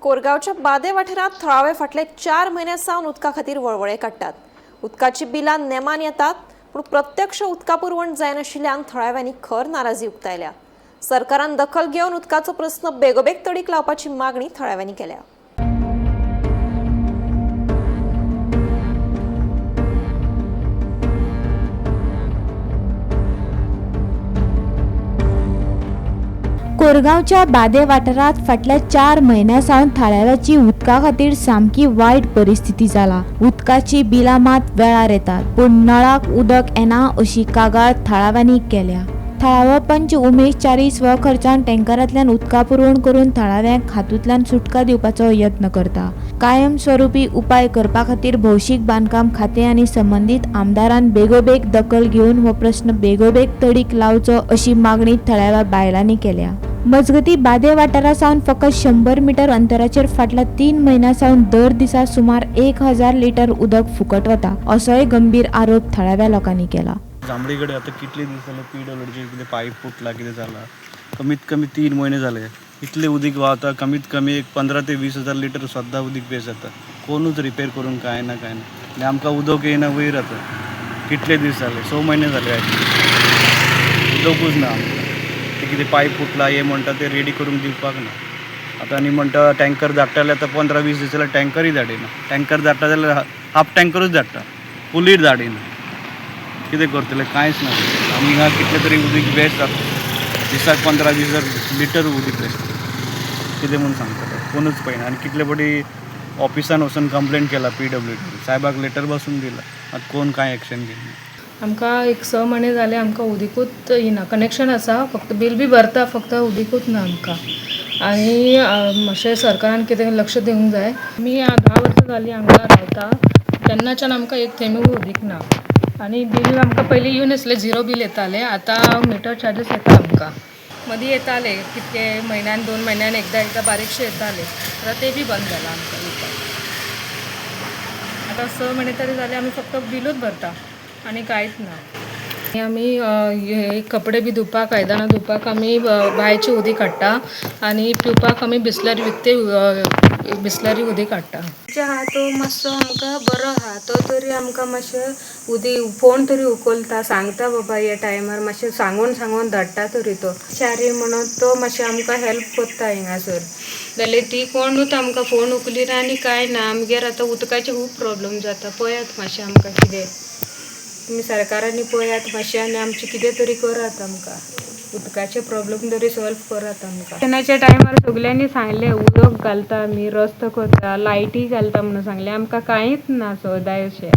कोरगांवच्या बादे वाठारांत थळावे फाटले 4 म्हयन्यां सावन उदका खातीर वळवळे काडटात. उदकाची बिलां नेमान येतात, पूण प्रत्यक्ष उदका पुरवण जायनाशिल्ल्यान थळाव्यांनी खर नाराजी उक्तायल्या. सरकारान दखल घेवन उदकाचो प्रस्न बेगोबेग तडीक लावपाची मागणी थळाव्यांनी केल्या. कोरगांवच्या बादे वाठारांत फाटल्या 4 म्हयन्यां सावन थळाव्याची उदका खातीर सामकी वायट परिस्थिती जाला. उदकाची बिलां मात वेळार येतात, पूण नळाक उदक येना अशी कागाळ थळाव्यांनी केल्या. थळावो पंच उमेश च्यारी स्वखर्चान टँकरांतल्यान उदका पुरवण करून थळाव्यांक हातूंतल्यान सुटका दिवपाचो यत्न करता. कायमस्वरूपी उपाय करपा खातीर भौशीक बांदकाम खातें आनी संबंदीत आमदारान बेगोबेग दखल घेवन हो प्रस्न बेगोबेग तडीक लावचो अशी मागणी थळाव्या बायलांनी केल्या. मजगती बादे वाठारा सावन फकत 100 मिटर अंतराचेर फाटल्या 3 म्हयन्यां सावन दर दिसा सुमार 1000 लिटर उदक फुकट वता असोय गंभीर आरोप थळाव्या लोकांनी केला. जांभळी कडेन आतां कितले दीस जाले पीडब्ल्यूडीचे कितें पायप फुटला कितें जाला, कमीत कमी 3 म्हयने जाले. इतले उदीक व्हांवता, कमीत कमी एक 15 ते 20 हजार लिटर सद्दां उदीक वेस्ट जाता. कोणूच रिपेर करूंक कांय ना कांय ना. आनी आमकां उदक येयना वयर आतां कितले दीस जाले, 6 म्हयने जाले उदकूच ना आमकां. ते कितें पायप फुटला हे म्हणटा ते रेडी करूंक दिवपाक ना. आतां आनी म्हणटा टँकर धाडटा जाल्यार आतां 15-20 दीस जाल्यार टँकरूय धाडिना. टँकर धाडटा जाल्यार हाफ टँकरूच धाडटा, फुलूय धाडिना. कितें करतले कांयच ना. आमी हिंगा कितले तरी उदीक वेस्ट जाता, दिसाक 15-20 हजार लिटर उदीक वेस्ट. कितें म्हूण सांगतले, कोणूच पळयना. आनी कितले फावटी ऑफिसान वचून कंप्लेन केला पीडब्ल्यूडी सायबाक, लेटर बसून दिला, आतां कोण कांय एक्शन घेयना. आमकां एक 6 म्हयने जाले आमकां उदीकूच येना. कनेक्शन आसा, फक्त बील बी भरता, फक्त उदीकूच ना आमकां. आनी मातशें सरकारान कितें लक्ष दिवंक जाय. आमी 10 वर्सां जालीं हांगा रावता, तेन्नाच्यान आमकां एक थेंबूय उदीक ना. आनी बील आमकां पयलीं येवन आसलें, 0 बील येतालें, आतां मिटर चार्जीस येता आमकां. मदीं येताले कितके म्हयन्यान 2 म्हयन्यान एकदां एकदां बारीकशें येतालें, आतां तें बी बंद जालां आमकां येवपाक. आतां 6 म्हयने तरी जाले आमी फक्त बिलूच भरता आनी कांयच ना. आमी हे कपडे बी धुवपाक, आयदनां धुवपाक आमी बांयचें उदीक हाडटा आनी पिवपाक आमी बिसलरी विकते बिसलरी उदीक हाडटा. आहा तो मातसो आमकां बरो आहा, तो तरी आमकां मातशें उदीक फोन तरी उखलता, सांगता बाबा ह्या टायमार, मातशें सांगून सांगून धाडटा तरी तो. च्यारी म्हणून तो मातशें आमकां हेल्प करता हिंगासर. जाल्यार ती कोणूच आमकां फोन उखलिना आनी कांय ना. आमगेर आतां उदकाचे खूब प्रॉब्लम जाता. पळयात मातशें आमकां कितें तुमी सरकारांनी पळयात मातशें आनी आमचें कितें तरी करात, आमकां उदकाचे प्रॉब्लम तरी सॉल्व करात आमकां. तेन्नाच्या टायमार सगल्यांनी सांगलें उदक घालता आमी, रस्तो करता, लायटी घालता म्हणून सांगलें. आमकां कांयच ना सदांय अशें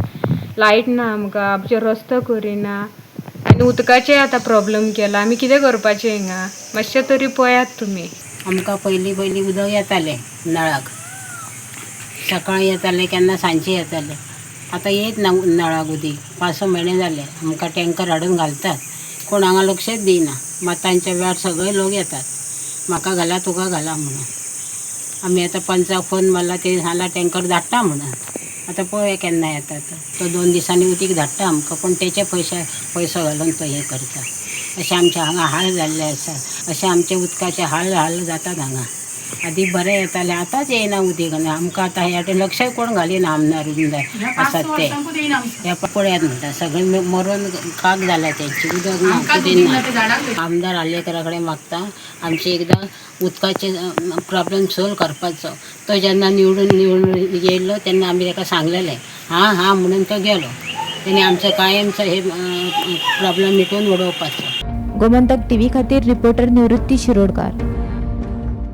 लायट ना आमकां, आमचे रस्तो करिना आनी उदकाचे आतां प्रॉब्लम केला. आमी कितें करपाचें हिंगा, मातशें तरी पळयात तुमी. आमकां पयलीं पयलीं उदक येतालें नळाक, सकाळीं येतालें, केन्ना सांजचें येतालें. आतां येत ना नळाक उदीक, 5-6 म्हयने जाले. आमकां टँकर हाडून घालतात, कोण हांगा लक्षच दिना. मात तांच्या वेळार सगळे लोक येतात, म्हाका घाला तुका घाला म्हणून. आमी आतां पंचाक फोन मारला, ते सांगला टँकर धाडटा म्हणून. आतां पळोवया केन्ना येता तो. 2 दिसांनी उदीक धाडटा आमकां, पूण तेचे पयसो घालून तो हें करता. अशें आमचे हांगा हाल जाल्ले आसा, अशें आमचे उदकाचे हाल हाल जातात हांगा. आदी बरें येतालें, आतांच येयना उदीक. आनी आमकां आतां ह्या लक्ष कोण घालिना आमदार उमदार आसात ते ह्या पळयात म्हणटा, सगळे मरून खाक जाल्या तेंची, उदक ना कितें ना. आमदार आर्लेकरा कडेन मागता आमचे एकदां उदकाचे प्रॉब्लम सोल्व करपाचो. तो जेन्ना निवडून निवडून येयलो तेन्ना आमी ताका सांगलेलें, हां हां म्हणून तो गेलो. तेणी आमचो कायमचो हे प्रॉब्लम मिटोवन उडोवपाचो. गोमंतक टीव्ही खातीर रिपोर्टर निवृत्ती शिरोडकार.